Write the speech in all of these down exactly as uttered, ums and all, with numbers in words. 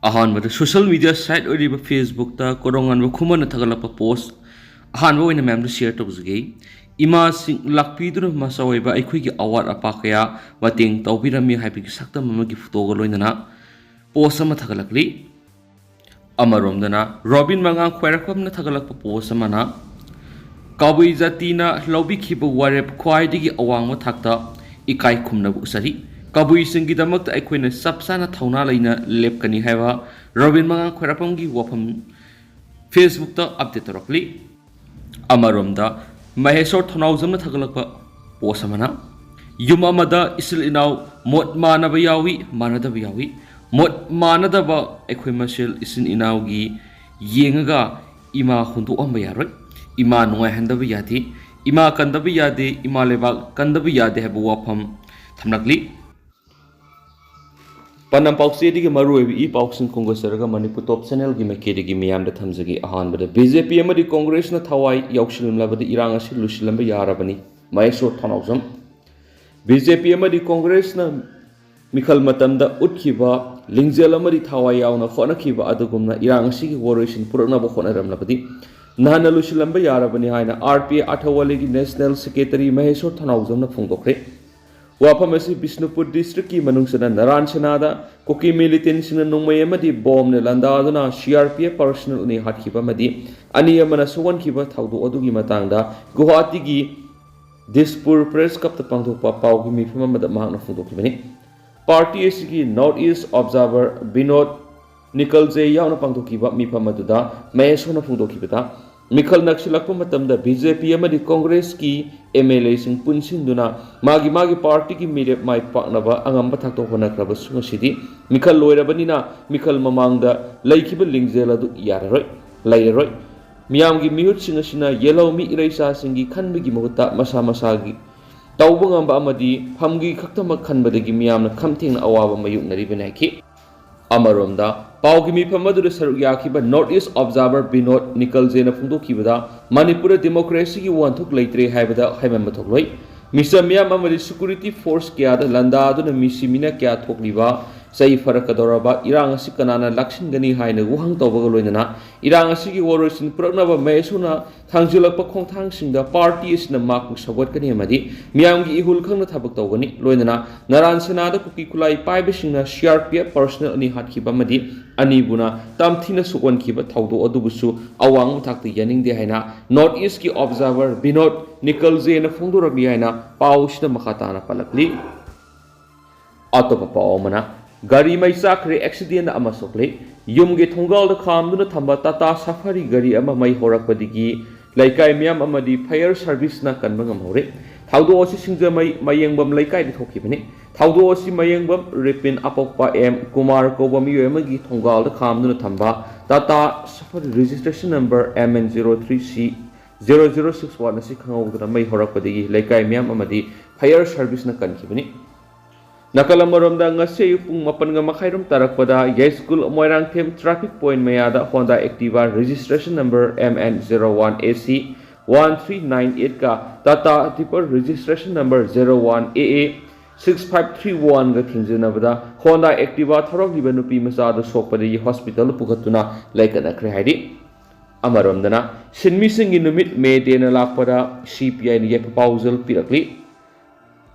ꯑꯍꯥꯟꯕꯗ social media site ꯑꯣꯏꯔꯤꯕ Facebookꯇ ꯀꯣꯔꯣꯉꯥꯟꯕ ꯈꯨꯃꯟꯅ ꯊꯥꯒꯠꯂꯛꯄ post ꯑꯍꯥꯟꯕ ꯑꯣꯏꯅ ꯃꯌꯥꯝꯗ share ꯇꯧꯖꯒꯦ꯫ ꯏꯃꯥꯁꯤꯡ ꯂꯥꯛꯄꯤꯗꯨꯅ ꯃꯆꯥ ꯑꯣꯏꯕ ꯑꯩꯈꯣꯏꯒꯤ ꯑꯋꯥꯠ ꯑꯄꯥ ꯀꯌꯥ ꯃꯇꯦꯡ ꯇꯧꯕꯤꯔꯝꯃꯤ ꯍꯥꯏꯕꯒꯤ ꯁꯛꯇꯝ ꯑꯃꯒꯤ photoꯒ ꯂꯣꯏꯅꯅ post ꯑꯃ ꯊꯥꯒꯠꯂꯛꯂꯤ꯫ ꯑꯃꯔꯣꯝꯗꯅ ꯔꯣꯕꯤꯟ ꯃꯉꯥꯡ ꯈ꯭ꯋꯥꯏꯔꯥꯛꯄꯝꯅ ꯊꯥꯒꯠꯂꯛꯄ post ꯑꯃꯅ, "ꯀꯕꯨꯏ ꯖꯥꯇꯤꯅ ꯂꯧꯕꯤꯈꯤꯕ ꯋꯥꯔꯦꯞ ꯈ꯭ꯋꯥꯏꯗꯒꯤ ꯑꯋꯥꯡꯕ ꯊꯥꯛꯇ ꯏꯀꯥꯏ ꯈꯨꯝꯅꯕ ꯎꯠꯆꯔꯤ꯫ ꯀꯕꯨꯏꯁꯤꯡꯒꯤꯗꯃꯛꯇ ꯑꯩꯈꯣꯏꯅ ꯆꯞ ꯆꯥꯅ ꯊꯧꯅꯥ ꯂꯩꯅ ꯂꯦꯞꯀꯅꯤ" ꯍꯥꯏꯕ ꯔꯣꯕꯤꯟ ꯃꯉꯥꯡ ꯈ꯭ꯋꯥꯏꯔꯥꯛꯄꯝꯒꯤ ꯋꯥꯐꯝ Facebookꯇ update ꯇꯧꯔꯛꯂꯤ꯫ ꯑꯃꯔꯣꯝꯗ ꯃꯍꯦꯁꯣꯔ ꯊꯧꯅꯥꯎꯖꯝꯅ ꯊꯥꯒꯠꯂꯛꯄ post ꯑꯃꯅ, "ꯌꯨꯝ ꯑꯃꯗ ꯏꯆꯤꯜ ꯏꯅꯥꯎ ꯃꯣꯠ ꯃꯥꯟꯅꯕ ꯌꯥꯎꯏ, ꯃꯥꯟꯅꯗꯕ ꯌꯥꯎꯏ꯫ ꯃꯣꯠ ꯃꯥꯟꯅꯗꯕ ꯑꯩꯈꯣꯏ ꯃꯁꯦꯜ ꯏꯆꯤꯜ ꯏꯅꯥꯎꯒꯤ ꯌꯦꯡꯉꯒ ꯏꯃꯥ ꯍꯨꯟꯗꯣꯛꯑꯝꯕ ꯌꯥꯔꯣꯏ꯫ ꯏꯃꯥ ꯅꯨꯡꯉꯥꯏꯍꯟꯗꯕ ꯌꯥꯗꯦ꯫ ꯏꯃꯥ ꯀꯟꯗꯕ ꯌꯥꯗꯦ꯫ ꯏꯃꯥ ꯂꯩꯕꯥꯛ ꯀꯟꯗꯕ ꯌꯥꯗꯦ" ꯍꯥꯏꯕ ꯋꯥꯐꯝ ꯊꯝꯂꯛꯂꯤ꯫ ꯄꯥꯟꯗꯝ ꯄꯥꯎꯆꯦꯗꯒꯤ ꯃꯔꯨꯑꯣꯏꯕ ꯏ ꯄꯥꯎꯁꯤꯡ ꯈꯣꯝꯒꯠꯆꯔꯒ Manipur Top Channelꯒꯤ ꯃꯥꯏꯀꯩꯗꯒꯤ ꯃꯤꯌꯥꯝꯗ ꯊꯝꯖꯒꯦ꯫ ꯑꯍꯥꯟꯕꯗ, BJP ꯑꯃꯗꯤ Congressꯅ ꯊꯋꯥꯏ ꯌꯥꯎꯁꯤꯜꯂꯝꯂꯕꯗꯤ ꯏꯔꯥꯡ ꯑꯁꯤ ꯂꯣꯏꯁꯤꯜꯂꯝꯕ ꯌꯥꯔꯕꯅꯤ꯫ ꯃꯍꯦꯁꯣꯔ ꯊꯧꯅꯥꯎꯖꯝ꯫ BJP ꯑꯃꯗꯤ Congressꯅ ꯃꯤꯈꯜ ꯃꯇꯝꯗ ꯎꯠꯈꯤꯕ ꯂꯤꯡꯖꯦꯜ ꯑꯃꯗꯤ ꯊꯋꯥꯏ ꯌꯥꯎꯅ ꯍꯣꯠꯅꯈꯤꯕ ꯑꯗꯨꯒꯨꯝꯅ ꯏꯔꯥꯡ ꯑꯁꯤꯒꯤ ꯋꯥꯔꯣꯏꯁꯤꯟ ꯄꯨꯔꯛꯅꯕ ꯍꯣꯠꯅꯔꯝꯂꯕꯗꯤ ꯅꯍꯥꯟꯅ ꯂꯣꯏꯁꯤꯜꯂꯝꯕ ꯌꯥꯔꯕꯅꯤ ꯍꯥꯏꯅ RPI ꯑꯥꯊꯋꯥꯂꯤꯒꯤ National Secretary ꯃꯍꯦꯁꯣꯔ ꯊꯧꯅꯥꯎꯖꯝꯅ ꯐꯣꯡꯗꯣꯛꯈ꯭ꯔꯦ꯫ ꯋꯥꯐꯝ ꯑꯁꯤ ꯕꯤꯁꯅꯨꯄꯨꯔ districtꯀꯤ ꯃꯅꯨꯡ ꯆꯟꯅ ꯅꯔꯥꯟ ꯁꯦꯅꯥꯗ ꯀꯨꯀꯤ militantꯁꯤꯡꯅ ꯅꯣꯡꯃꯩ ꯑꯃꯗꯤ ꯕꯣꯝꯅ ꯂꯥꯟꯗꯥꯗꯨꯅ CRPF personnel ꯑꯅꯤ ꯍꯥꯠꯈꯤꯕ ꯑꯃꯗꯤ ꯑꯅꯤ ꯑꯃꯅ ꯁꯣꯛꯍꯟꯈꯤꯕ ꯊꯧꯗꯣꯛ ꯑꯗꯨꯒꯤ ꯃꯇꯥꯡꯗ ꯒꯨꯋꯥꯍꯥꯇꯤꯒꯤ ꯗꯤꯁꯄꯨꯔ Press Clubꯇ ꯄꯥꯡꯊꯣꯛꯄ ꯄꯥꯎꯒꯤ ꯃꯤꯐꯝ ꯑꯃꯗ ꯃꯍꯥꯛꯅ ꯐꯣꯡꯗꯣꯛꯈꯤꯕꯅꯤ꯫ Party ꯑꯁꯤꯒꯤ North East Observer ꯕꯤꯅꯣꯗ ꯅꯤꯀꯜꯖꯦ ꯌꯥꯎꯅ ꯄꯥꯡꯊꯣꯛꯈꯤꯕ ꯃꯤꯐꯝ ꯑꯗꯨꯗ ꯃꯍꯦꯁꯣꯔꯅ ꯐꯣꯡꯗꯣꯛꯈꯤꯕꯗ, ꯃꯤꯈꯜ ꯅꯛꯁꯤꯜꯂꯛꯄ ꯃꯇꯝꯗ BJP ꯑꯃꯗꯤ Congressꯀꯤ MLAꯁꯤꯡ ꯄꯨꯟꯁꯤꯟꯗꯨꯅ ꯃꯥꯒꯤ ꯃꯥꯒꯤ partyꯒꯤ ꯃꯤꯔꯦꯞ ꯃꯥꯏ ꯄꯥꯛꯅꯕ ꯑꯉꯝꯕ ꯊꯥꯛꯇ ꯍꯣꯠꯅꯈ꯭ꯔꯕꯁꯨ ꯉꯁꯤꯗꯤ ꯃꯤꯈꯜ ꯂꯣꯏꯔꯕꯅꯤꯅ ꯃꯤꯈꯜ ꯃꯃꯥꯡꯗ ꯂꯩꯈꯤꯕ ꯂꯤꯡꯖꯦꯜ ꯑꯗꯨ ꯌꯥꯔꯔꯣꯏ, ꯂꯩꯔꯔꯣꯏ꯫ ꯃꯤꯌꯥꯝꯒꯤ ꯃꯤꯍꯨꯠꯁꯤꯡ ꯑꯁꯤꯅ ꯌꯦꯜꯍꯧꯃꯤ ꯏꯔꯩꯆꯥꯁꯤꯡꯒꯤ ꯈꯟꯕꯒꯤ ꯃꯍꯨꯠꯇ ꯃꯁꯥ ꯃꯁꯥꯒꯤ ꯇꯧꯕ ꯉꯝꯕ ꯑꯃꯗꯤ ꯐꯝꯒꯤ ꯈꯛꯇꯃꯛ ꯈꯟꯕꯗꯒꯤ ꯃꯤꯌꯥꯝꯅ ꯈꯝ ꯊꯦꯡꯅ ꯑꯋꯥꯕ ꯃꯥꯌꯣꯛꯅꯔꯤꯕꯅꯤ ꯍꯥꯏꯈꯤ꯫ ꯑꯃꯔꯣꯝꯗ, ꯄꯥꯎꯒꯤ ꯃꯤꯐꯝ ꯑꯗꯨꯗ ꯁꯔꯨꯛ ꯌꯥꯈꯤꯕ North East Observer ꯕꯤꯅꯣꯗ ꯅꯤꯀꯜꯖꯦꯅ ꯐꯣꯡꯗꯣꯛꯈꯤꯕꯗ, ꯃꯅꯤꯄꯨꯔꯗ democracyꯒꯤ ꯋꯥꯍꯟꯊꯣꯛ ꯂꯩꯇ꯭ꯔꯦ ꯍꯥꯏꯕꯗ ꯍꯥꯏꯃꯟꯕ ꯊꯣꯛꯂꯣꯏ꯫ ꯃꯤꯆꯝ ꯃꯤꯌꯥꯝ ꯑꯃꯗꯤ security force ꯀꯌꯥꯗ ꯂꯥꯟꯗꯥꯗꯨꯅ ꯃꯤꯁꯤ ꯃꯤꯅ ꯀꯌꯥ ꯊꯣꯛꯂꯤꯕ ꯆꯩ ꯐꯔꯛꯀꯗꯧꯔꯕ ꯏꯔꯥꯡ ꯑꯁꯤ ꯀꯅꯥꯅ ꯂꯥꯛꯁꯤꯟꯒꯅꯤ ꯍꯥꯏꯅ ꯋꯥꯍꯪ ꯇꯧꯕꯒ ꯂꯣꯏꯅꯅ ꯏꯔꯥꯡ ꯑꯁꯤꯒꯤ ꯋꯥꯔꯣꯏꯁꯤꯟ ꯄꯨꯔꯛꯅꯕ ꯃꯍꯦꯁꯨꯅ ꯊꯥꯡꯖꯤꯜꯂꯛꯄ ꯈꯣꯡꯊꯥꯡꯁꯤꯡꯗ ꯄꯥꯔꯇꯤ ꯑꯁꯤꯅ ꯃꯥꯛꯄꯨ ꯁꯧꯒꯠꯀꯅꯤ ꯑꯃꯗꯤ ꯃꯤꯌꯥꯝꯒꯤ ꯏꯍꯨꯜ ꯈꯪꯅ ꯊꯕꯛ ꯇꯧꯒꯅꯤ꯫ ꯂꯣꯏꯅꯅ ꯅꯔꯥꯟ ꯁꯦꯅꯥꯗ ꯀꯨꯀꯤ ꯈꯨꯠꯂꯥꯏ ꯄꯥꯏꯕꯁꯤꯡꯅ C R P F personal ꯑꯅꯤ ꯍꯥꯠꯈꯤꯕ ꯑꯃꯗꯤ ꯑꯅꯤꯕꯨꯅ ꯇꯝꯊꯤꯅ ꯁꯣꯛꯍꯟꯈꯤꯕ ꯊꯧꯗꯣꯛ ꯑꯗꯨꯕꯨꯁꯨ ꯑꯋꯥꯡꯕ ꯊꯥꯛꯇ ꯌꯥꯅꯤꯡꯗꯦ ꯍꯥꯏꯅ ꯅꯣꯔꯠ ꯏꯁꯀꯤ ꯑꯣꯕꯖꯥꯔꯚꯔ ꯕꯤꯅꯣꯗ ꯅꯤꯀꯜꯖꯦꯅ ꯐꯣꯡꯗꯣꯔꯛꯂꯤ ꯍꯥꯏꯅ ꯄꯥꯎ ꯑꯁꯤꯅ ꯃꯈꯥ ꯇꯥꯅ ꯄꯜꯂꯛꯂꯤ꯫ ꯑꯇꯣꯞꯄ ꯄꯥꯎ ꯑꯃꯅ, ꯒꯥꯔꯤ ꯃꯩ ꯆꯥꯛꯈ꯭ꯔꯦ, ꯑꯦꯛꯁꯤꯗꯦꯟ ꯑꯃ ꯁꯣꯛꯂꯦ꯫ ꯌꯨꯝꯒꯤ ꯊꯣꯡꯒꯥꯜꯗ ꯈꯥꯝꯗꯨꯅ ꯊꯝꯕ ꯇꯥꯇꯥ ꯁꯐꯥꯔꯤ ꯒꯥꯔꯤ ꯑꯃ ꯃꯩ ꯍꯧꯔꯛꯄꯗꯒꯤ ꯂꯩꯀꯥꯏ ꯃꯤꯌꯥꯝ ꯑꯃꯗꯤ ꯐꯥꯌꯔ ꯁꯥꯔꯚꯤꯁꯅ ꯀꯟꯕ ꯉꯝꯍꯧꯔꯦ꯫ ꯊꯧꯗꯣꯛ ꯑꯁꯤ ꯁꯤꯡꯖꯃꯩ ꯃꯌꯦꯡꯕꯝ ꯂꯩꯀꯥꯏꯗ ꯊꯣꯛꯈꯤꯕꯅꯤ꯫ ꯊꯧꯗꯣꯛ ꯑꯁꯤ ꯃꯌꯦꯡꯕꯝ ꯔꯤꯄꯤꯟ ꯑꯄꯣꯛꯄ ꯑꯦꯝ ꯀꯨꯃꯥꯔ ꯀꯧꯕ ꯃꯤꯑꯣꯏ ꯑꯃꯒꯤ ꯊꯣꯡꯒꯥꯜꯗ ꯈꯥꯝꯗꯨꯅ ꯊꯝꯕ Tata Safari registration number M N zero three C zero zero six one ꯑꯁꯤ ꯈꯪꯍꯧꯗꯅ ꯃꯩ ꯍꯧꯔꯛꯄꯗꯒꯤ ꯂꯩꯀꯥꯏ ꯃꯤꯌꯥꯝ ꯑꯃꯗꯤ ꯐꯥꯌꯔ ꯁꯥꯔꯚꯤꯁꯅ ꯀꯟꯈꯤꯕꯅꯤ꯫ ꯅꯥꯀꯜ ꯑꯃꯔꯣꯝꯗ, ꯉꯁꯤ ꯑꯌꯨꯛ ꯄꯨꯡ ꯃꯥꯄꯟꯒ ꯃꯈꯥꯏꯔꯣꯝ ꯇꯥꯔꯛꯄꯗ ꯌꯥꯏꯁ꯭ꯀꯨꯜ ꯃꯣꯏꯔꯥꯡꯊꯦꯝ ꯇ꯭ꯔꯥꯐꯤꯛ ꯄꯣꯏꯟ ꯃꯌꯥꯗ Honda Activa registration number M N zero one A C one three nine ꯑꯩꯠꯀ Tata tipper registration number zero one A A six five three ꯋꯥꯟꯒ ꯊꯦꯡꯖꯤꯟꯅꯕꯗ ꯍꯣꯟꯗꯥ ꯑꯦꯛꯇꯤꯚꯥ ꯊꯧꯔꯛꯂꯤꯕ ꯅꯨꯄꯤ ꯃꯆꯥ ꯑꯗꯨ ꯁꯣꯛꯄꯗꯒꯤ ꯍꯣꯁꯄꯤꯇꯥꯜꯗ ꯄꯨꯈꯠꯇꯨꯅ ꯂꯩꯈꯠꯅꯈ꯭ꯔꯦ ꯍꯥꯏꯔꯤ꯫ ꯑꯃꯔꯣꯝꯗꯅ, ꯁꯤꯟꯃꯤꯁꯤꯡꯒꯤ ꯅꯨꯃꯤꯠ ꯃꯦ ꯗꯦꯅ ꯂꯥꯛꯄꯗ ꯁꯤ ꯄꯤ ꯑꯥꯏꯅ ꯌꯥꯏꯐ ꯄꯥꯎꯖꯦꯜ ꯄꯤꯔꯛꯂꯤ꯫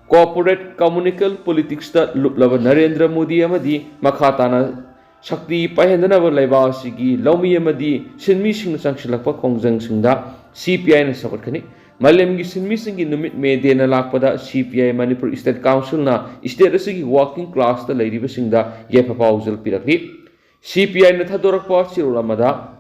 ꯀꯣꯔꯄꯣꯔꯦꯠ ꯀꯝꯃꯨꯅꯤꯀꯦꯜ ꯄꯣꯂꯤꯇꯤꯛꯁꯇ ꯂꯨꯞꯂꯕ ꯅꯔꯦꯟꯗ꯭ꯔ ꯃꯣꯗꯤ ꯑꯃꯗꯤ ꯃꯈꯥ ꯇꯥꯅ ꯁꯛꯇꯤ ꯄꯥꯏꯍꯟꯗꯅꯕ ꯂꯩꯕꯥꯛ ꯑꯁꯤꯒꯤ ꯂꯧꯃꯤ ꯑꯃꯗꯤ ꯁꯤꯟꯃꯤꯁꯤꯡꯅ ꯆꯪꯁꯤꯜꯂꯛꯄ ꯈꯣꯡꯖꯪꯁꯤꯡꯗ ꯁꯤ ꯄꯤ ꯑꯥꯏꯅ ꯁꯧꯒꯠꯀꯅꯤ꯫ ꯃꯥꯂꯦꯝꯒꯤ ꯁꯤꯟꯃꯤꯁꯤꯡꯒꯤ ꯅꯨꯃꯤꯠ ꯃꯦ ꯗꯦꯅ ꯂꯥꯛꯄꯗ ꯁꯤ ꯄꯤ ꯑꯥꯏ ꯃꯅꯤꯄꯨꯔ ꯏꯁꯇꯦꯠ ꯀꯥꯎꯟꯁꯤꯜꯅ ꯏꯁꯇꯦꯠ ꯑꯁꯤꯒꯤ ꯋꯥꯔꯀꯤꯡ ꯀ꯭ꯂꯥꯁꯇ ꯂꯩꯔꯤꯕꯁꯤꯡꯗ ꯌꯥꯏꯐ ꯄꯥꯎꯖꯦꯜ ꯄꯤꯔꯛꯂꯤ꯫ ꯁꯤ ꯄꯤ ꯑꯥꯏꯅ ꯊꯥꯗꯣꯔꯛꯄ ꯆꯦꯔꯣꯜ ꯑꯃꯗ,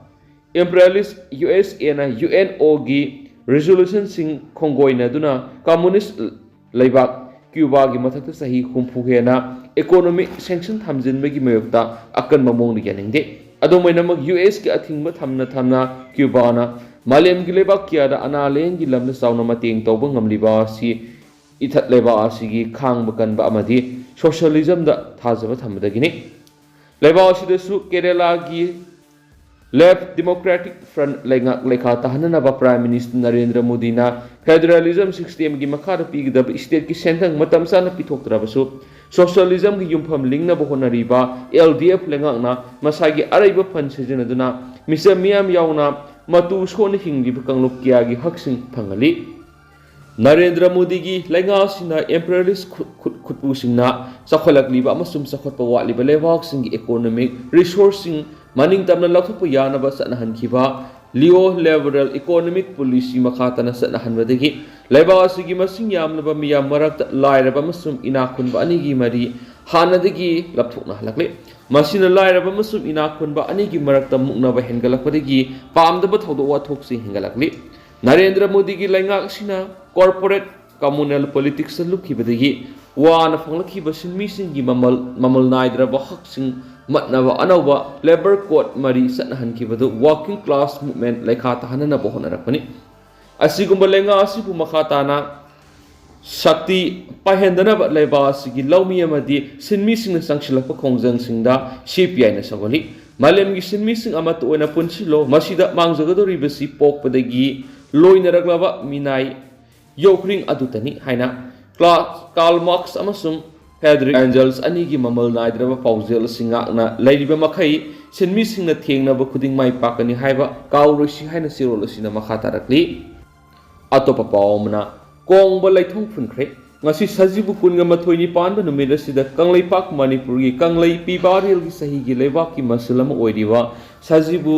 ꯏꯝꯄꯔꯤꯌꯦꯂꯤꯁ ꯌꯨ ꯑꯦꯁ ꯑꯦꯅ ꯌꯨ ꯑꯦꯟ ꯑꯣꯒꯤ ꯔꯤꯖꯣꯂꯨꯁꯟꯁꯤꯡ ꯈꯣꯡꯒꯣꯏꯅꯗꯨꯅ ꯀꯝꯃꯨꯅꯤꯁ ꯂꯩꯕꯥꯛ ꯀ꯭ꯌꯨꯕꯥꯒꯤ ꯃꯊꯛꯇ ꯆꯍꯤ ꯍꯨꯝꯐꯨ ꯍꯦꯟꯅ ꯏꯀꯣꯅꯣꯃꯤꯛ ꯁꯦꯡꯁꯟ ꯊꯝꯖꯤꯟꯕꯒꯤ ꯃꯥꯌꯣꯛꯇ ꯑꯀꯟꯕ ꯃꯑꯣꯡꯗ ꯌꯥꯅꯤꯡꯗꯦ꯫ ꯑꯗꯨꯝ ꯑꯣꯏꯅꯃꯛ, ꯌꯨ ꯑꯦꯁꯀꯤ ꯑꯊꯤꯡꯕ ꯊꯝꯅ ꯊꯝꯅ ꯀ꯭ꯌꯨꯕꯥꯅ ꯃꯥꯂꯦꯝꯒꯤ ꯂꯩꯕꯥꯛ ꯀꯌꯥꯗ ꯑꯅꯥ ꯂꯥꯌꯦꯡꯒꯤ ꯂꯝꯗ ꯆꯥꯎꯅ ꯃꯇꯦꯡ ꯇꯧꯕ ꯉꯝꯂꯤꯕ ꯑꯁꯤ ꯏꯊꯠ ꯂꯩꯕꯥꯛ ꯑꯁꯤꯒꯤ ꯈꯥꯡꯕ ꯀꯟꯕ ꯑꯃꯗꯤ ꯁꯣꯁꯤꯌꯦꯂꯤꯖꯝꯗ ꯊꯥꯖꯕ ꯊꯝꯕꯗꯒꯤꯅꯤ꯫ ꯂꯩꯕꯥꯛ ꯑꯁꯤꯗꯁꯨ ꯀꯦꯔꯦꯂꯥꯒꯤ ꯂꯦꯐ ꯗꯦꯃꯣꯀ꯭ꯔꯦꯇꯤꯛ ꯐ꯭ꯔꯟꯠ ꯂꯩꯉꯥꯛ ꯂꯩꯈꯥ ꯇꯥꯍꯟꯅꯅꯕ ꯄ꯭ꯔꯥꯏꯝ ꯃꯤꯅꯤꯁꯇꯔ ꯅꯔꯦꯟꯗ꯭ꯔ ꯃꯣꯗꯤꯅ ꯐꯦꯗꯔꯦꯂꯤꯖꯝ ꯁꯤꯁꯇꯦꯝꯒꯤ ꯃꯈꯥꯗ ꯄꯤꯒꯗꯕ ꯏꯁꯇꯦꯠꯀꯤ ꯁꯦꯟꯊꯪ ꯃꯇꯝ ꯆꯥꯅ ꯄꯤꯊꯣꯛꯇ꯭ꯔꯕꯁꯨ, ꯁꯣꯁꯤꯌꯦꯂꯤꯖꯝꯒꯤ ꯌꯨꯝꯐꯝ ꯂꯤꯡꯅꯕ ꯍꯣꯠꯅꯔꯤꯕ ꯑꯦꯜ ꯗꯤ ꯑꯦꯐ ꯂꯩꯉꯥꯛꯅ ꯃꯁꯥꯒꯤ ꯑꯔꯩꯕ ꯐꯟ ꯁꯤꯖꯤꯟꯅꯗꯨꯅ ꯃꯤꯆꯝ ꯃꯤꯌꯥꯝ ꯌꯥꯎꯅ ꯃꯇꯨ ꯁꯣꯟꯅ ꯍꯤꯡꯂꯤꯕ ꯀꯥꯡꯂꯨꯞ ꯀꯌꯥꯒꯤ ꯍꯛꯁꯤꯡ ꯐꯪꯍꯜꯂꯤ꯫ ꯅꯔꯦꯟꯗ꯭ꯔ ꯃꯣꯗꯤꯒꯤ ꯂꯩꯉꯥꯛ ꯑꯁꯤꯅ imperialist ꯈꯨꯠ-, ꯈꯨꯠ-, ꯈꯨꯠꯄꯨꯁꯤꯡꯅ ꯆꯥꯎꯈꯠꯂꯛꯂꯤꯕ ꯑꯃꯁꯨꯡ ꯆꯥꯎꯈꯠꯄ ꯋꯥꯠꯂꯤꯕ ꯂꯩꯕꯥꯛꯁꯤꯡꯒꯤ economic resourceꯁꯤꯡ ꯃꯅꯤꯡ ꯇꯝꯅ ꯂꯧꯊꯣꯛꯄ ꯌꯥꯅꯕ ꯆꯠꯅꯍꯟꯈꯤꯕ neoliberal economic policy ꯃꯈꯥ ꯇꯥꯅ ꯆꯠꯅꯍꯟꯕꯗꯒꯤ ꯂꯩꯕꯥꯛ ꯑꯁꯤꯒꯤ ꯃꯁꯤꯡ ꯌꯥꯝꯂꯕ ꯃꯤꯌꯥꯝ ꯃꯔꯛꯇ ꯂꯥꯏꯔꯕ ꯑꯃꯁꯨꯡ ꯏꯅꯥꯛ ꯈꯨꯟꯕ ꯑꯅꯤꯒꯤ ꯃꯔꯤ ꯍꯥꯟꯅꯗꯒꯤ ꯂꯥꯞꯊꯣꯛꯅꯍꯜꯂꯛꯂꯤ꯫ ꯃꯁꯤꯅ ꯂꯥꯏꯔꯕ ꯑꯃꯁꯨꯡ ꯏꯅꯥꯛ ꯈꯨꯟꯕ ꯑꯅꯤꯒꯤ ꯃꯔꯛꯇ ꯃꯨꯛꯅꯕ ꯍꯦꯟꯒꯠꯂꯛꯄꯗꯒꯤ ꯄꯥꯝꯗꯕ ꯊꯧꯗꯣꯛ ꯋꯥꯊꯣꯛꯁꯤꯡ ꯍꯦꯟꯒꯠꯂꯛꯂꯤ꯫ ꯅꯔꯦꯟꯗ꯭ꯔ ꯃꯣꯗꯤꯒꯤ ꯂꯩꯉꯥꯛ ꯑꯁꯤꯅ corporate communal politicsꯇ ꯂꯨꯞꯈꯤꯕꯗꯒꯤ ꯋꯥꯅ ꯐꯪꯂꯛꯈꯤꯕ ꯁꯤꯟꯃꯤꯁꯤꯡꯒꯤ ꯃꯃꯜ, ꯃꯃꯜ ꯅꯥꯏꯗ꯭ꯔꯕ ꯍꯛꯁꯤꯡ ꯃꯠꯅꯕ ꯑꯅꯧꯕ labour code ꯃꯔꯤ ꯆꯠꯅꯍꯟꯈꯤꯕꯗꯨ working class movement ꯂꯩꯈꯥ ꯇꯥꯍꯟꯅꯅꯕ ꯍꯣꯠꯅꯔꯛꯄꯅꯤ꯫ ꯑꯁꯤꯒꯨꯝꯕ ꯂꯩꯉꯥꯛ ꯑꯁꯤꯕꯨ ꯃꯈꯥ ꯇꯥꯅ ꯁꯛꯇꯤ ꯄꯥꯏꯍꯟꯗꯅꯕ ꯂꯩꯕꯥꯛ ꯑꯁꯤꯒꯤ ꯂꯧꯃꯤ ꯑꯃꯗꯤ ꯁꯤꯟꯃꯤꯁꯤꯡꯅ ꯆꯪꯁꯤꯜꯂꯛꯄ ꯈꯣꯡꯖꯪꯁꯤꯡꯗ ꯁꯤ ꯄꯤ ꯑꯥꯏꯅ ꯁꯧꯒꯠꯂꯤ꯫ ꯃꯥꯂꯦꯝꯒꯤ ꯁꯤꯟꯃꯤꯁꯤꯡ ꯑꯃꯠꯇ ꯑꯣꯏꯅ ꯄꯨꯟꯁꯤꯜꯂꯣ, ꯃꯁꯤꯗ ꯃꯥꯡꯖꯒꯗꯧꯔꯤꯕꯁꯤ ꯄꯣꯛꯄꯗꯒꯤ ꯂꯣꯏꯅꯔꯛꯂꯕ ꯃꯤꯅꯥꯏ ꯌꯣꯛꯈ꯭ꯔꯤꯡ ꯑꯗꯨꯇꯅꯤ ꯍꯥꯏꯅ ꯀ꯭ꯂꯥ-, ꯀꯥꯔꯜ ꯃꯥꯔꯛꯁ ꯑꯃꯁꯨꯡ ꯐ꯭ꯔꯦꯗꯔꯤꯛ ꯑꯦꯡꯖꯦꯜꯁ ꯑꯅꯤꯒꯤ ꯃꯃꯜ ꯅꯥꯏꯗ꯭ꯔꯕ ꯄꯥꯎꯖꯦꯜ ꯑꯁꯤ ꯉꯥꯛꯅ ꯂꯩꯔꯤꯕ ꯃꯈꯩ ꯁꯤꯟꯃꯤꯁꯤꯡꯅ ꯊꯦꯡꯅꯕ ꯈꯨꯗꯤꯡ ꯃꯥꯏ ꯄꯥꯛꯀꯅꯤ ꯍꯥꯏꯕ ꯀꯥꯎꯔꯣꯏꯁꯤ ꯍꯥꯏꯅ ꯆꯦꯔꯣꯜ ꯑꯁꯤꯅ ꯃꯈꯥ ꯇꯥꯔꯛꯂꯤ꯫ ꯑꯇꯣꯞꯄ ꯄꯥꯎ ꯑꯃꯅ, ꯀꯣꯡꯕ ꯂꯩꯊꯣꯡ ꯐꯨꯟꯈ꯭ꯔꯦ꯫ ꯉꯁꯤ ꯁꯖꯤꯕꯨ ꯀꯨꯟꯒ ꯃꯥꯊꯣꯏꯅꯤ ꯄꯥꯟꯕ ꯅꯨꯃꯤꯠ ꯑꯁꯤꯗ ꯀꯪꯂꯩꯄꯥꯛ ꯃꯅꯤꯄꯨꯔꯒꯤ ꯀꯪꯂꯩ ꯄꯤꯕꯥꯔꯦꯜꯒꯤ ꯆꯍꯤꯒꯤ ꯂꯩꯕꯥꯛꯀꯤ ꯃꯁꯜ ꯑꯃ ꯑꯣꯏꯔꯤꯕ ꯁꯖꯤꯕꯨ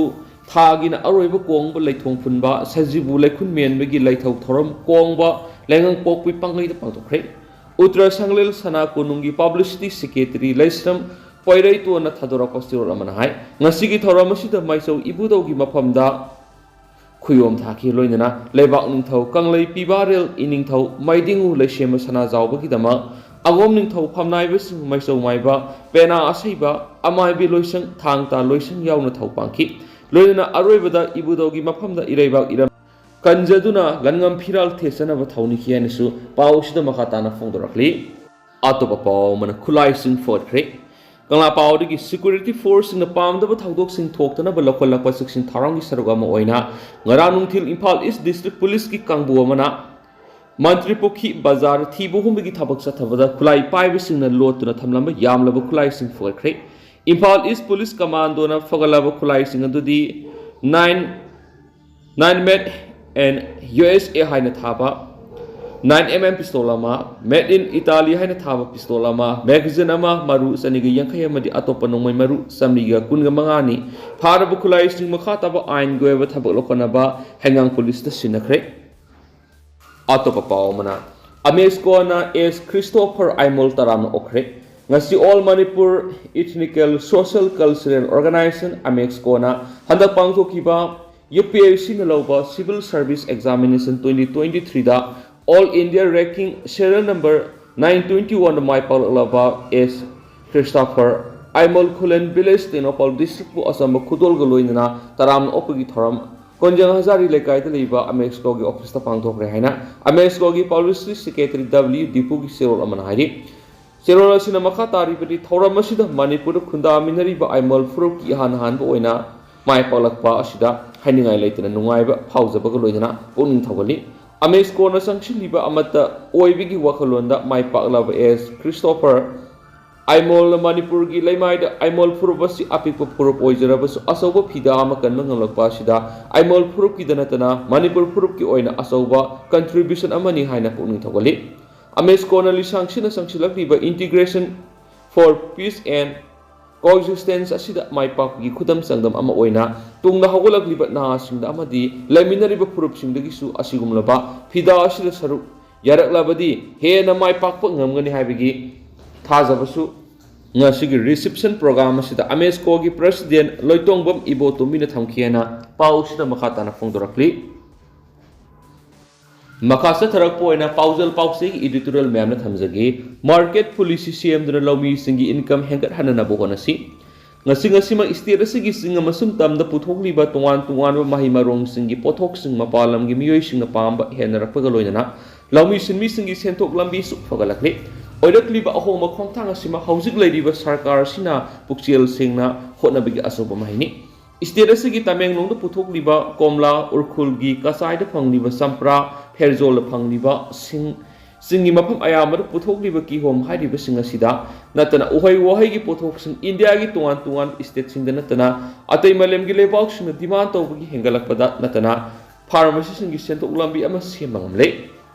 ꯊꯥꯒꯤꯅ ꯑꯔꯣꯏꯕ ꯀꯣꯡꯕ ꯂꯩꯊꯣꯡ ꯐꯨꯟꯕ ꯁꯖꯤꯕꯨ ꯂꯩꯈꯨꯟ ꯃꯦꯟꯕꯒꯤ ꯂꯩꯊꯧ ꯊꯧꯔꯝ ꯀꯣꯡꯕ ꯂꯩꯉꯪꯄꯣꯛꯄꯤ ꯄꯥꯡꯒꯩꯗ ꯄꯥꯡꯊꯣꯛꯈ꯭ꯔꯦ꯫ ꯎꯇꯔ ꯁꯪꯂꯦꯜ ꯁꯅꯥ ꯀꯣꯅꯨꯡꯒꯤ publicity secretary ꯂꯩꯁ꯭ꯔꯝ ꯄꯣꯏꯔꯩꯇꯣꯟꯅ ꯊꯥꯗꯣꯔꯛꯄ ꯆꯦꯔꯣꯜ ꯑꯃꯅ ꯍꯥꯏ, ꯉꯁꯤꯒꯤ ꯊꯧꯔꯝ ꯑꯁꯤꯗ ꯃꯥꯏꯆꯧ ꯏꯕꯨꯙꯧꯒꯤ ꯃꯐꯝꯗ ꯈꯨꯌꯣꯝ ꯊꯥꯈꯤ꯫ ꯂꯣꯏꯅꯅ ꯂꯩꯕꯥꯛ ꯅꯤꯡꯊꯧ ꯀꯪꯂꯩ ꯄꯤꯕꯥꯔꯦꯜ ꯏꯅꯤꯡꯊꯧ ꯃꯩꯗꯤꯡꯉꯨ ꯂꯩꯁꯦꯝꯕ ꯁꯅꯥꯖꯥꯎꯕꯒꯤꯗꯃꯛ ꯑꯉꯣꯝ ꯅꯤꯡꯊꯧ ꯐꯝꯅꯥꯏꯕꯁꯤꯡ ꯃꯩꯆꯧ ꯃꯥꯏꯕ ꯄꯦꯅꯥ ꯑꯁꯩꯕ ꯑꯃꯥꯏꯕꯤ ꯂꯣꯏꯁꯪ ꯊꯥꯡ ꯇꯥ ꯂꯣꯏꯁꯪ ꯌꯥꯎꯅ ꯊꯧ ꯄꯥꯡꯈꯤ꯫ ꯂꯣꯏꯅꯅ ꯑꯔꯣꯏꯕꯗ ꯏꯕꯨꯙꯧꯒꯤ ꯃꯐꯝꯗ ꯏꯔꯩꯕꯥꯛ ꯏꯔꯝ ꯀꯟꯖꯗꯨꯅ ꯂꯟꯉꯝ ꯐꯤꯔꯥꯜ ꯊꯦꯠꯆꯅꯕ ꯊꯧꯅꯤꯈꯤ ꯍꯥꯏꯅꯁꯨ ꯄꯥꯎ ꯑꯁꯤꯗ ꯃꯈꯥ ꯇꯥꯅ ꯐꯣꯡꯗꯣꯔꯛꯂꯤ꯫ ꯑꯇꯣꯞꯄ ꯄꯥꯎ ꯑꯃꯅ ꯈꯨꯠꯂꯥꯏꯁꯤꯡ ꯐꯣꯠꯈ꯭ꯔꯦ꯫ ꯀꯪꯂꯥ ꯄꯥꯎꯗꯒꯤ security forceꯁꯤꯡꯅ ꯄꯥꯝꯗꯕ ꯊꯧꯗꯣꯛꯁꯤꯡ ꯊꯣꯛꯇꯅꯕ ꯂꯧꯈꯠꯂꯛꯄ ꯆꯦꯛꯁꯤꯟ ꯊꯧꯔꯥꯡꯒꯤ ꯁꯔꯨꯛ ꯑꯃ ꯑꯣꯏꯅ ꯉꯔꯥꯡ ꯅꯨꯡꯊꯤꯜ ꯏꯝꯐꯥꯜ East District Policeꯀꯤ ꯀꯥꯡꯕꯨ ꯑꯃꯅ ꯃꯟꯇ꯭ꯔꯤ ꯄꯨꯈ꯭ꯔꯤ ꯕꯖꯥꯔ ꯊꯤꯕ ꯍꯨꯝꯕꯒꯤ ꯊꯕꯛ ꯆꯠꯊꯕꯗ ꯈꯨꯠꯂꯥꯏ ꯄꯥꯏꯕꯁꯤꯡꯅ ꯂꯣꯠꯇꯨꯅ ꯊꯝꯂꯝꯕ ꯌꯥꯝꯂꯕ ꯈꯨꯠꯂꯥꯏꯁꯤꯡ ꯐꯒꯠꯈ꯭ꯔꯦ꯫ ꯏꯝꯐꯥꯜ ꯏꯁ ꯄꯨꯂꯤꯁ ꯀꯃꯥꯟꯗꯣꯅ ꯐꯒꯠꯂꯕ ꯈꯨꯠꯂꯥꯏꯁꯤꯡ ꯑꯗꯨꯗꯤ nine nine made in U S A ꯍꯥꯏꯅ ꯊꯥꯕ nine M M pistol ꯑꯃ, made in Italy ꯍꯥꯏꯅ ꯊꯥꯕ pistol ꯑꯃ, magazine ꯑꯃ, ꯃꯔꯨ ꯆꯅꯤꯒ ꯌꯥꯡꯈꯩ ꯑꯃꯗꯤ ꯑꯇꯣꯞꯄ ꯅꯣꯡꯃꯩ ꯃꯔꯨ ꯆꯥꯃꯔꯤꯒ ꯀꯨꯟꯒ ꯃꯉꯥꯅꯤ꯫ ꯐꯥꯔꯕ ꯈꯨꯠꯂꯥꯏꯁꯤꯡ ꯃꯈꯥ ꯇꯥꯕ ꯑꯥꯏꯟꯒꯤ ꯑꯣꯏꯕ ꯊꯕꯛ ꯂꯧꯈꯠꯅꯕ ꯍꯩꯉꯥꯡ ꯄꯨꯂꯤꯁꯇ ꯁꯤꯟꯅꯈ꯭ꯔꯦ꯫ ꯑꯇꯣꯞꯄ ꯄꯥꯎ ꯑꯃꯅ, ꯑꯃꯦꯁꯀꯣꯅ ꯑꯦꯁ ꯈ꯭ꯔꯤꯁꯇꯣꯐꯔ ꯑꯥꯏꯃꯣꯜ ꯇꯔꯥꯝꯅ ꯑꯣꯛꯈ꯭ꯔꯦ꯫ ꯉꯁꯤ All Manipur Ethnical Social Cultural Organization, ꯑꯃꯦꯛꯁꯀꯣꯅ ꯍꯟꯗꯛ ꯄꯥꯡꯊꯣꯛꯈꯤꯕ U P S C ꯅ ꯂꯧꯕ Civil Service Examination twenty twenty three ꯗ All India Ranking serial number nine twenty one ꯗ ꯃꯥꯏ ꯄꯥꯛꯂꯛꯂꯕ ꯑꯦꯁ ꯈ꯭ꯔꯤꯁꯇꯣꯐꯔ ꯑꯥꯏꯃꯣꯜ ꯈꯨꯂꯦꯟ ꯚꯤꯂꯦꯖ ꯇꯦꯡꯅꯧꯄꯜ ꯗꯤꯁꯇ꯭ꯔꯤꯛꯄꯨ ꯑꯆꯝꯕ ꯈꯨꯗꯣꯜꯒ ꯂꯣꯏꯅꯅ ꯇꯔꯥꯝꯅ ꯑꯣꯛꯄꯒꯤ ꯊꯧꯔꯝ ꯀꯣꯟꯖꯪ ꯍꯖꯥꯔꯤ ꯂꯩꯀꯥꯏꯗ ꯂꯩꯕ ꯑꯃꯦꯛꯁꯀꯣꯒꯤ ꯑꯣꯐꯤꯁꯇ ꯄꯥꯡꯊꯣꯛꯈ꯭ꯔꯦ ꯍꯥꯏꯅ ꯑꯃꯦꯛꯁꯀꯣꯒꯤ ꯄꯕ꯭ꯂꯤꯁꯤꯇꯤ ꯁꯦꯀ꯭ꯔꯦꯇꯔꯤ W ꯗꯤꯄꯨꯒꯤ ꯆꯦꯔꯣꯜ ꯑꯃꯅ ꯍꯥꯏꯔꯤ꯫ ꯆꯦꯔꯣꯜ ꯑꯁꯤꯅ ꯃꯈꯥ ꯇꯥꯔꯤꯕꯗꯤ, ꯊꯧꯔꯝ ꯑꯁꯤꯗ ꯃꯅꯤꯄꯨꯔꯗ ꯈꯨꯟꯗꯥꯃꯤꯟꯅꯔꯤꯕ ꯑꯥꯏꯃꯣꯜ ꯐꯨꯔꯨꯞꯀꯤ ꯏꯍꯥꯟ ꯍꯥꯟꯕ ꯑꯣꯏꯅ ꯃꯥꯏ ꯄꯥꯛꯂꯛꯄ ꯑꯁꯤꯗ ꯍꯥꯏꯅꯤꯡꯉꯥꯏ ꯂꯩꯇꯅ ꯅꯨꯡꯉꯥꯏꯕ ꯐꯥꯎꯖꯕꯒ ꯂꯣꯏꯅꯅ ꯄꯨꯛꯅꯤꯡ ꯊꯧꯒꯠꯂꯤ꯫ ꯑꯃꯦꯛꯁꯀꯣꯅ ꯆꯪꯁꯤꯜꯂꯤꯕ ꯑꯃꯠꯇ ꯑꯣꯏꯕꯒꯤ ꯋꯥꯈꯜꯂꯣꯟꯗ ꯃꯥꯏ ꯄꯥꯛꯂꯕ ꯑꯦꯁ ꯈ꯭ꯔꯤꯁꯇꯣꯐꯔ ꯑꯥꯏꯃꯣꯜꯅ ꯃꯅꯤꯄꯨꯔꯒꯤ ꯂꯩꯃꯥꯏꯗ ꯑꯥꯏꯃꯣꯜ ꯐꯨꯔꯨꯞ ꯑꯁꯤ ꯑꯄꯤꯛꯄ ꯐꯨꯔꯨꯞ ꯑꯣꯏꯖꯔꯕꯁꯨ ꯑꯆꯧꯕ ꯐꯤꯗꯥ ꯑꯃ ꯀꯟꯕ ꯉꯝꯂꯛꯄ ꯑꯁꯤꯗ ꯑꯥꯏꯃꯣꯜ ꯐꯨꯔꯨꯞꯀꯤꯗ ꯅꯠꯇꯅ ꯃꯅꯤꯄꯨꯔ ꯐꯨꯔꯨꯞꯀꯤ ꯑꯣꯏꯅ ꯑꯆꯧꯕ contribution ꯑꯃꯅꯤ ꯍꯥꯏꯅ ꯄꯨꯛꯅꯤꯡ ꯊꯧꯒꯠꯂꯤ꯫ ꯑꯃꯦꯁꯀꯣꯅ ꯂꯤꯁꯥꯡꯁꯤꯟꯅ ꯆꯪꯁꯤꯜꯂꯛꯂꯤꯕ Integration for Peace and Coexistence ꯑꯁꯤꯗ ꯃꯥꯏ ꯄꯥꯛꯄꯒꯤ ꯈꯨꯗꯝ ꯆꯥꯡꯗꯝ ꯑꯃ ꯑꯣꯏꯅ ꯇꯨꯡꯗ ꯍꯧꯒꯠꯂꯛꯂꯤꯕ ꯅꯍꯥꯁꯤꯡꯗ ꯑꯃꯗꯤ ꯂꯩꯃꯤꯟꯅꯔꯤꯕ ꯐꯨꯔꯨꯞꯁꯤꯡꯗꯒꯤꯁꯨ ꯑꯁꯤꯒꯨꯝꯂꯕ ꯐꯤꯗꯥ ꯑꯁꯤꯗ ꯁꯔꯨꯛ ꯌꯥꯔꯛꯂꯕꯗꯤ ꯍꯦꯟꯅ ꯃꯥꯏ ꯄꯥꯛꯄ ꯉꯝꯒꯅꯤ ꯍꯥꯏꯕꯒꯤ ꯊꯥꯖꯕꯁꯨ ꯉꯁꯤꯒꯤ reception program ꯑꯁꯤꯗ ꯑꯃꯦꯁꯀꯣꯒꯤ president ꯂꯣꯏꯇꯣꯡꯕꯝ ꯏꯕꯣꯇꯣꯝꯕꯤꯅ ꯊꯝꯈꯤ ꯍꯥꯏꯅ ꯄꯥꯎꯁꯤꯗ ꯃꯈꯥ ꯇꯥꯅ ꯐꯣꯡꯗꯣꯔꯛꯂꯤ꯫ ꯃꯈꯥ ꯆꯠꯊꯔꯛꯄ ꯑꯣꯏꯅ ꯄꯥꯎꯖꯦꯜ ꯄꯥꯎꯆꯦꯒꯤ editorial ꯃꯌꯥꯝꯅ ꯊꯝꯖꯒꯦ꯫ Market policy ꯁꯦꯝꯗꯨꯅ ꯂꯧꯃꯤꯁꯤꯡꯒꯤ income ꯍꯦꯟꯒꯠꯍꯟꯅꯅꯕ ꯍꯣꯠꯅꯁꯤ꯫ ꯉꯁꯤ ꯉꯁꯤꯃꯛ state ꯑꯁꯤꯒꯤ ꯆꯤꯡ ꯑꯃꯁꯨꯡ ꯇꯝꯗ ꯄꯨꯊꯣꯛꯂꯤꯕ ꯇꯣꯉꯥꯟ ꯇꯣꯉꯥꯟꯕ ꯃꯍꯩ ꯃꯔꯣꯡꯁꯤꯡꯒꯤ ꯄꯣꯠꯊꯣꯛꯁꯤꯡ ꯃꯄꯥꯟ ꯂꯝꯒꯤ ꯃꯤꯑꯣꯏꯁꯤꯡꯅ ꯄꯥꯝꯕ ꯍꯦꯟꯅꯔꯛꯄꯒ ꯂꯣꯏꯅꯅ ꯂꯧꯃꯤ ꯁꯤꯟꯃꯤꯁꯤꯡꯒꯤ ꯁꯦꯟꯊꯣꯛ ꯂꯝꯕꯤꯁꯨ ꯐꯒꯠꯂꯛꯂꯤ꯫ ꯑꯣꯏꯔꯛꯂꯤꯕ ꯑꯍꯣꯡꯕ ꯈꯣꯡꯊꯥꯡ ꯑꯁꯤꯃ ꯍꯧꯖꯤꯛ ꯂꯩꯔꯤꯕ ꯁꯔꯀꯥꯔ ꯑꯁꯤꯅ ꯄꯨꯛꯆꯦꯜ ꯁꯦꯡꯅ ꯍꯣꯠꯅꯕꯒꯤ ꯑꯆꯧꯕ ꯃꯍꯩꯅꯤ꯫ ꯁ꯭ꯇꯦꯠ ꯑꯁꯤꯒꯤ ꯇꯃꯦꯡꯂꯣꯡꯗ ꯄꯨꯊꯣꯛꯂꯤꯕ ꯀꯣꯝꯂꯥ, ꯎꯔꯈꯨꯜꯒꯤ ꯀꯆꯥꯏꯗ ꯐꯪꯂꯤꯕ ꯆꯝꯄ꯭ꯔꯥ, ꯐꯦꯔꯖꯣꯜꯗ ꯐꯪꯂꯤꯕ ꯁꯤꯡ, ꯆꯤꯡꯒꯤ ꯃꯐꯝ ꯑꯌꯥꯝꯕꯗ ꯄꯨꯊꯣꯛꯂꯤꯕ ꯀꯤꯍꯣꯝ ꯍꯥꯏꯔꯤꯕꯁꯤꯡ ꯑꯁꯤꯗ ꯅꯠꯇꯅ ꯎꯍꯩ ꯋꯥꯍꯩꯒꯤ ꯄꯣꯠꯊꯣꯛꯁꯤꯡ ꯏꯟꯗꯤꯌꯥꯒꯤ ꯇꯣꯉꯥꯟ ꯇꯣꯉꯥꯟꯕ ꯁ꯭ꯇꯦꯠꯁꯤꯡꯗ ꯅꯠꯇꯅ ꯑꯇꯩ ꯃꯥꯂꯦꯝꯒꯤ ꯂꯩꯕꯥꯛꯁꯤꯡꯅ ꯗꯤꯃꯥꯟ ꯇꯧꯕꯒꯤ ꯍꯦꯟꯒꯠꯂꯛꯄꯗ ꯅꯠꯇꯅ ꯐꯥꯔꯃꯥꯁꯤꯁꯤꯡꯒꯤ ꯁꯦꯟꯊꯣꯛ ꯂꯝꯕꯤ ꯑꯃ ꯁꯦꯝꯕ ꯉꯝꯂꯦ꯫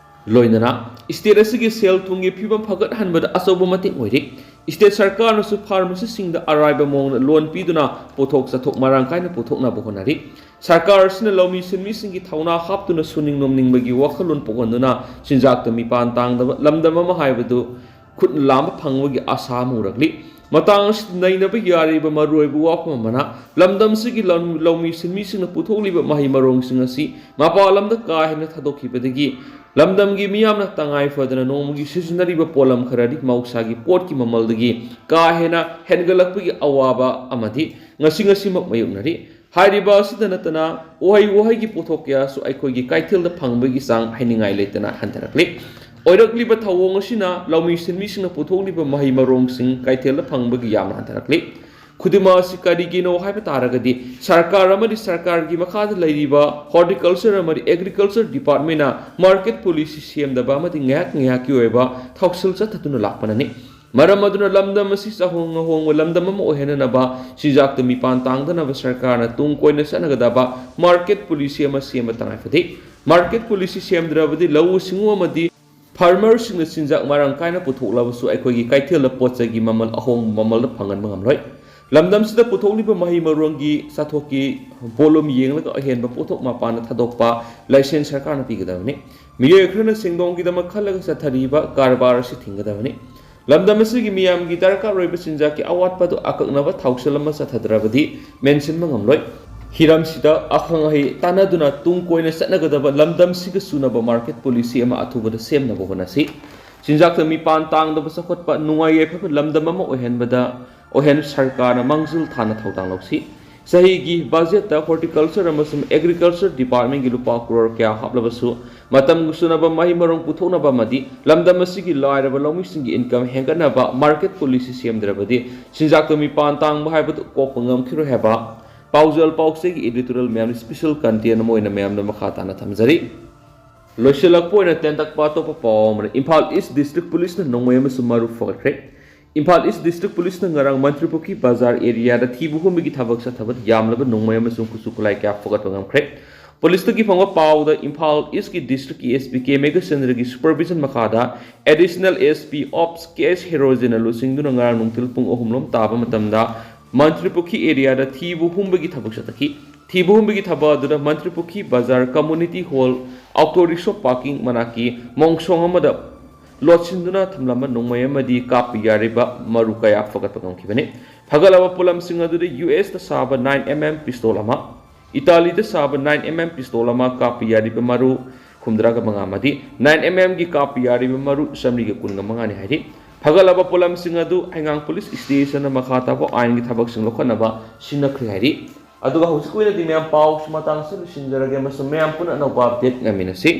ꯂꯣꯏꯅꯅ ꯁ꯭ꯇꯦꯠ ꯑꯁꯤꯒꯤ ꯁꯦꯜ ꯊꯨꯝꯒꯤ ꯐꯤꯕꯝ ꯐꯒꯠꯍꯟꯕꯗ ꯑꯆꯧꯕ ꯃꯇꯦꯡ ꯑꯣꯏꯔꯤ꯫ ꯁ꯭ꯇꯦꯠ ꯁꯔꯀꯥꯔꯅꯁꯨ ꯐꯥꯔꯃꯥꯁꯤꯁꯤꯡꯗ ꯑꯔꯥꯏꯕ ꯃꯑꯣꯡꯗ ꯂꯣꯟ ꯄꯤꯗꯨꯅ ꯄꯣꯠꯊꯣꯛ ꯆꯥꯊꯣꯛ ꯃꯔꯥꯡ ꯀꯥꯏꯅ ꯄꯨꯊꯣꯛꯅꯕ ꯍꯣꯠꯅꯔꯤ꯫ ꯁꯔꯀꯥꯔ ꯑꯁꯤꯅ ꯂꯧꯃꯤ ꯁꯤꯟꯃꯤꯁꯤꯡꯒꯤ ꯊꯧꯅꯥ ꯍꯥꯞꯇꯨꯅ ꯁꯨꯅꯤꯡ ꯅꯣꯝꯅꯤꯡꯕꯒꯤ ꯋꯥꯈꯜꯂꯣꯟ ꯄꯣꯛꯍꯟꯗꯨꯅ ꯆꯤꯟꯖꯥꯛꯇ ꯃꯤꯄꯥꯟ ꯇꯥꯡꯗꯕ ꯂꯝꯗꯝ ꯑꯃ ꯍꯥꯏꯕꯗꯨ ꯈꯨꯠꯅ ꯂꯥꯝꯕ ꯐꯪꯕꯒꯤ ꯑꯥꯁꯥ ꯑꯃ ꯎꯔꯛꯂꯤ꯫ ꯃꯇꯥꯡ ꯑꯁꯤꯗ ꯅꯩꯅꯕ ꯌꯥꯔꯤꯕ ꯃꯔꯨꯑꯣꯏꯕ ꯋꯥꯐꯝ ꯑꯃꯅ, ꯂꯝꯗꯝꯁꯤꯒꯤ ꯂꯧ-, ꯂꯧꯃꯤ ꯁꯤꯟꯃꯤꯁꯤꯡꯅ ꯄꯨꯊꯣꯛꯂꯤꯕ ꯃꯍꯩ ꯃꯔꯣꯡꯁꯤꯡ ꯑꯁꯤ ꯃꯄꯥꯟ ꯂꯝꯗ ꯀꯥ ꯍꯦꯟꯅ ꯊꯥꯗꯣꯛꯈꯤꯕꯗꯒꯤ ꯂꯝꯗꯝꯒꯤ ꯃꯤꯌꯥꯝꯅ ꯇꯉꯥꯏ ꯐꯗꯅ ꯅꯣꯡꯃꯒꯤ ꯁꯤꯖꯤꯟꯅꯔꯤꯕ ꯄꯣꯠꯂꯝ ꯈꯔꯗꯤ ꯃꯍꯧꯁꯥꯒꯤ ꯄꯣꯠꯀꯤ ꯃꯃꯜꯗꯒꯤ ꯀꯥ ꯍꯦꯟꯅ ꯍꯦꯟꯒꯠꯂꯛꯄꯒꯤ ꯑꯋꯥꯕ ꯑꯃꯗꯤ ꯉꯁꯤ ꯉꯁꯤꯃꯛ ꯃꯥꯌꯣꯛꯅꯔꯤ꯫ ꯍꯥꯏꯔꯤꯕ ꯑꯁꯤꯗ ꯅꯠꯇꯅ ꯎꯍꯩ ꯋꯥꯍꯩꯒꯤ ꯄꯣꯠꯊꯣꯛ ꯀꯌꯥꯁꯨ ꯑꯩꯈꯣꯏꯒꯤ ꯀꯩꯊꯦꯜꯗ ꯐꯪꯕꯒꯤ ꯆꯥꯡ ꯍꯥꯏꯅꯤꯡꯉꯥꯏ ꯂꯩꯇꯅ ꯍꯟꯊꯔꯛꯂꯤ꯫ ꯑꯣꯏꯔꯛꯂꯤꯕ ꯊꯧꯑꯣꯡ ꯑꯁꯤꯅ ꯂꯧꯃꯤ ꯁꯤꯟꯃꯤꯁꯤꯡꯅ ꯄꯨꯊꯣꯛꯂꯤꯕ ꯃꯍꯩ ꯃꯔꯣꯡꯁꯤꯡ ꯀꯩꯊꯦꯜꯗ ꯐꯪꯕꯒꯤ ꯌꯥꯝꯅ ꯍꯟꯊꯔꯛꯂꯤ꯫ ꯈꯨꯗꯤꯡꯃꯛ ꯑꯁꯤ ꯀꯔꯤꯒꯤꯅꯣ ꯍꯥꯏꯕ ꯇꯥꯔꯒꯗꯤ, ꯁꯔꯀꯥꯔ ꯑꯃꯗꯤ ꯁꯔꯀꯥꯔꯒꯤ ꯃꯈꯥꯗ ꯂꯩꯔꯤꯕ Horticulture ꯑꯃꯗꯤ Agriculture Departmentꯅ market policy ꯁꯦꯝꯗꯕ ꯑꯃꯗꯤ ꯉꯥꯏꯍꯥꯛ ꯉꯥꯏꯍꯥꯛꯀꯤ ꯑꯣꯏꯕ ꯊꯧꯁꯤꯜ ꯆꯠꯊꯗꯨꯅ ꯂꯥꯛꯄꯅꯅꯤ꯫ ꯃꯔꯝ ꯑꯗꯨꯅ ꯂꯝꯗꯝ ꯑꯁꯤ ꯆꯥꯍꯣꯡ ꯉꯥꯍꯣꯡꯕ ꯂꯝꯗꯝ ꯑꯃ ꯑꯣꯏꯍꯟꯅꯅꯕ, ꯆꯤꯟꯖꯥꯛꯇ ꯃꯤꯄꯥꯟ ꯇꯥꯡꯗꯅꯕ ꯁꯔꯀꯥꯔꯅ ꯇꯨꯡ ꯀꯣꯏꯅ ꯆꯠꯅꯒꯗꯕ market policy ꯑꯃ ꯁꯦꯝꯕ ꯇꯉꯥꯏ ꯐꯗꯦ꯫ Market policy ꯁꯦꯝꯗ꯭ꯔꯕꯗꯤ ꯂꯧꯎ ꯁꯤꯡꯎ ꯑꯃꯗꯤ farmerꯁꯤꯡꯅ ꯆꯤꯟꯖꯥꯛ ꯃꯔꯥꯡ ꯀꯥꯏꯅ ꯄꯨꯊꯣꯛꯂꯕꯁꯨ ꯑꯩꯈꯣꯏꯒꯤ ꯀꯩꯊꯦꯜꯗ ꯄꯣꯠ ꯆꯩꯒꯤ ꯃꯃꯜ ꯑꯍꯣꯡꯕ ꯃꯃꯜꯗ ꯐꯪꯍꯟꯕ ꯉꯝꯂꯣꯏ꯫ ꯂꯝꯗꯝꯁꯤꯗ ꯄꯨꯊꯣꯛꯂꯤꯕ ꯃꯍꯩ ꯃꯔꯣꯡꯒꯤ ꯆꯥꯊꯣꯛꯀꯤ volume ꯌꯦꯡꯂꯒ ꯑꯍꯦꯟꯕ ꯄꯣꯠꯊꯣꯛ ꯃꯄꯥꯟꯗ ꯊꯥꯗꯣꯛꯄ license ꯁꯔꯀꯥꯔꯅ ꯄꯤꯒꯗꯕꯅꯤ꯫ ꯃꯤꯑꯣꯏ ꯈꯔꯅ ꯁꯦꯟꯗꯣꯡꯒꯤꯗꯃꯛ ꯈꯜꯂꯒ ꯆꯠꯊꯔꯤꯕ ꯀꯔꯕꯥꯔ ꯑꯁꯤ ꯊꯤꯡꯒꯗꯕꯅꯤ꯫ ꯂꯝꯗꯝ ꯑꯁꯤꯒꯤ ꯃꯤꯌꯥꯝꯒꯤ ꯗꯔꯀꯥꯔ ꯑꯣꯏꯕ ꯆꯤꯟꯖꯥꯛꯀꯤ ꯑꯋꯥꯠꯄ ꯑꯗꯨ ꯑꯀꯛꯅꯕ ꯊꯧꯁꯤꯜ ꯑꯃ ꯆꯠꯊꯗ꯭ꯔꯕꯗꯤ ꯃꯦꯟꯁꯤꯟꯕ ꯉꯝꯂꯣꯏ꯫ ꯍꯤꯔꯝꯁꯤꯗ ꯑꯈꯪ ꯑꯍꯩ ꯇꯥꯟꯅꯗꯨꯅ ꯇꯨꯡ ꯀꯣꯏꯅ ꯆꯠꯅꯒꯗꯕ ꯂꯝꯗꯝꯁꯤꯒ ꯆꯨꯅꯕ market policy ꯑꯃ ꯑꯊꯨꯕꯗ ꯁꯦꯝꯅꯕ ꯍꯣꯠꯅꯁꯤ꯫ ꯆꯤꯟꯖꯥꯛꯇ ꯃꯤꯄꯥꯟ ꯇꯥꯡꯗꯕ ꯆꯥꯎꯈꯠꯄ, ꯅꯨꯡꯉꯥꯏ ꯌꯥꯏꯐꯕ ꯂꯝꯗꯝ ꯑꯃ ꯑꯣꯏꯍꯟꯕꯗ ꯑꯣꯏꯍꯟ ꯁꯔꯀꯥꯔꯅ ꯃꯥꯡꯖꯤꯜ ꯊꯥꯅ ꯊꯧꯗꯥꯡ ꯂꯧꯁꯤ꯫ ꯆꯍꯤꯒꯤ budgetꯇ Horticulture ꯑꯃꯁꯨꯡ Agriculture Departmentꯀꯤ ꯂꯨꯄꯥ ꯀ꯭ꯔꯣꯔ ꯀꯌꯥ ꯍꯥꯞꯂꯕꯁꯨ, ꯃꯇꯝꯒ ꯆꯨꯅꯕ ꯃꯍꯩ ꯃꯔꯣꯡ ꯄꯨꯊꯣꯛꯅꯕ ꯑꯃꯗꯤ ꯂꯝꯗꯝ ꯑꯁꯤꯒꯤ ꯂꯥꯏꯔꯕ ꯂꯧꯃꯤꯁꯤꯡꯒꯤ income ꯍꯦꯟꯒꯠꯅꯕ market policy ꯁꯦꯝꯗ꯭ꯔꯕꯗꯤ ꯆꯤꯟꯖꯥꯛꯇ ꯃꯤꯄꯥꯟ ꯇꯥꯡꯕ ꯍꯥꯏꯕꯗꯨ ꯀꯣꯛꯄ ꯉꯝꯈꯤꯔꯣꯏ ꯍꯥꯏꯕ ꯄꯥꯎꯖꯦꯜ ꯄꯥꯎꯆꯦꯒꯤ editorial ꯃꯌꯥꯝꯅ special content ꯑꯃ ꯑꯣꯏꯅ ꯃꯌꯥꯝꯗ ꯃꯈꯥ ꯇꯥꯅ ꯊꯝꯖꯔꯤ꯫ ꯂꯣꯏꯁꯤꯜꯂꯛꯄ ꯑꯣꯏꯅ ꯇꯦꯟꯇꯛꯄ ꯑꯇꯣꯞꯄ ꯄꯥꯎ ꯑꯃꯅ, ꯏꯝꯐꯥꯜ East District Police ꯅ ꯅꯣꯡꯃꯩ ꯑꯃꯁꯨꯡ ꯃꯔꯨ ꯐꯒꯠꯈ꯭ꯔꯦ꯫ ꯏꯝꯐꯥꯜ East District Police ꯅ ꯉꯔꯥꯡ ꯃꯟꯇ꯭ꯔꯤꯄꯨꯈ꯭ꯔꯤ ꯕꯖꯥꯔ area ꯗ ꯊꯤꯕ ꯍꯨꯝꯕꯒꯤ ꯊꯕꯛ ꯆꯠꯊꯕꯗ ꯌꯥꯝꯂꯕ ꯅꯣꯡꯃꯩ ꯑꯃꯁꯨꯡ ꯈꯨꯠꯁꯨ ꯈꯨꯠꯂꯥꯏ ꯀꯌꯥ ꯐꯒꯠꯄ ꯉꯝꯈ꯭ꯔꯦ꯫ Police ꯇꯒꯤ ꯐꯪꯕ ꯄꯥꯎꯗ, ꯏꯝꯐꯥꯜ East ꯀꯤ district ꯀꯤ SP ꯀꯦ ꯃꯦꯘꯆꯟꯗ꯭ꯔꯒꯤ supervision ꯃꯈꯥꯗ Additional SP Ops ꯀꯦ ꯑꯦꯁ ꯍꯦꯔꯣꯖꯦꯟꯅ ꯂꯨꯆꯤꯡꯗꯨꯅ ꯉꯔꯥꯡ ꯅꯨꯡꯊꯤꯜ ꯄꯨꯡ ꯑꯍꯨꯝ ꯂꯣꯝ ꯇꯥꯕ ꯃꯇꯝꯗ ꯃꯟꯇ꯭ꯔꯤꯄꯨꯈ꯭ꯔꯤ area ꯗ ꯊꯤꯕ ꯍꯨꯝꯕꯒꯤ ꯊꯕꯛ ꯆꯠꯊꯈꯤ꯫ ꯊꯤꯕ ꯍꯨꯝꯕꯒꯤ ꯊꯕꯛ ꯑꯗꯨꯗ ꯃꯟꯇ꯭ꯔꯤꯄꯨꯈ꯭ꯔꯤ ꯕꯖꯥꯔ community hall, auto rickshaw parking ꯃꯅꯥꯛꯀꯤ ꯃꯣꯡꯁꯣꯡ ꯑꯃꯗ ꯂꯣꯠꯁꯤꯟꯗꯨꯅ ꯊꯝꯂꯝꯕ ꯅꯣꯡꯃꯩ ꯑꯃꯗꯤ ꯀꯥꯞꯄ ꯌꯥꯔꯤꯕ ꯃꯔꯨ ꯀꯌꯥ ꯐꯒꯠꯄ ꯉꯝꯈꯤꯕꯅꯤ꯫ ꯐꯒꯠꯂꯕ ꯄꯣꯠꯂꯝꯁꯤꯡ ꯑꯗꯨꯗ ꯌꯨ ꯑꯦꯁꯇ ꯁꯥꯕ nine M M pistol ꯑꯃ, ꯏꯇꯥꯂꯤꯗ ꯁꯥꯕ nine M M pistol ꯑꯃ, ꯀꯥꯞꯄ ꯌꯥꯔꯤꯕ ꯃꯔꯨ ꯍꯨꯝꯗ꯭ꯔꯥꯒ ꯃꯉꯥ ꯑꯃꯗꯤ nine M M ꯒꯤ ꯀꯥꯞꯄ ꯌꯥꯔꯤꯕ ꯃꯔꯨ ꯆꯥꯃꯔꯤꯒ ꯀꯨꯟꯒ ꯃꯉꯥꯅꯤ ꯍꯥꯏꯔꯤ꯫ ꯐꯒꯠꯂꯕ ꯄꯣꯠꯂꯝꯁꯤꯡ ꯑꯗꯨ ꯍꯩꯉꯥꯡ police station ꯅ ꯃꯈꯥ ꯇꯥꯕ ꯑꯥꯏꯟꯒꯤ ꯊꯕꯛꯁꯤꯡ ꯂꯧꯈꯠꯅꯕ ꯁꯤꯟꯅꯈ꯭ꯔꯦ ꯍꯥꯏꯔꯤ꯫ ꯑꯗꯨꯒ ꯍꯧꯖꯤꯛꯀꯤ ꯑꯣꯏꯅꯗꯤ ꯃꯌꯥꯝ ꯄꯥꯎꯁꯤ ꯃꯇꯥꯡꯁꯤ ꯂꯣꯏꯁꯤꯟꯖꯔꯒꯦ ꯑꯃꯁꯨꯡ ꯃꯌꯥꯝ ꯄꯨꯟꯅ ꯑꯅꯧꯕ update ꯉꯥꯏꯃꯤꯟꯅꯁꯤ꯫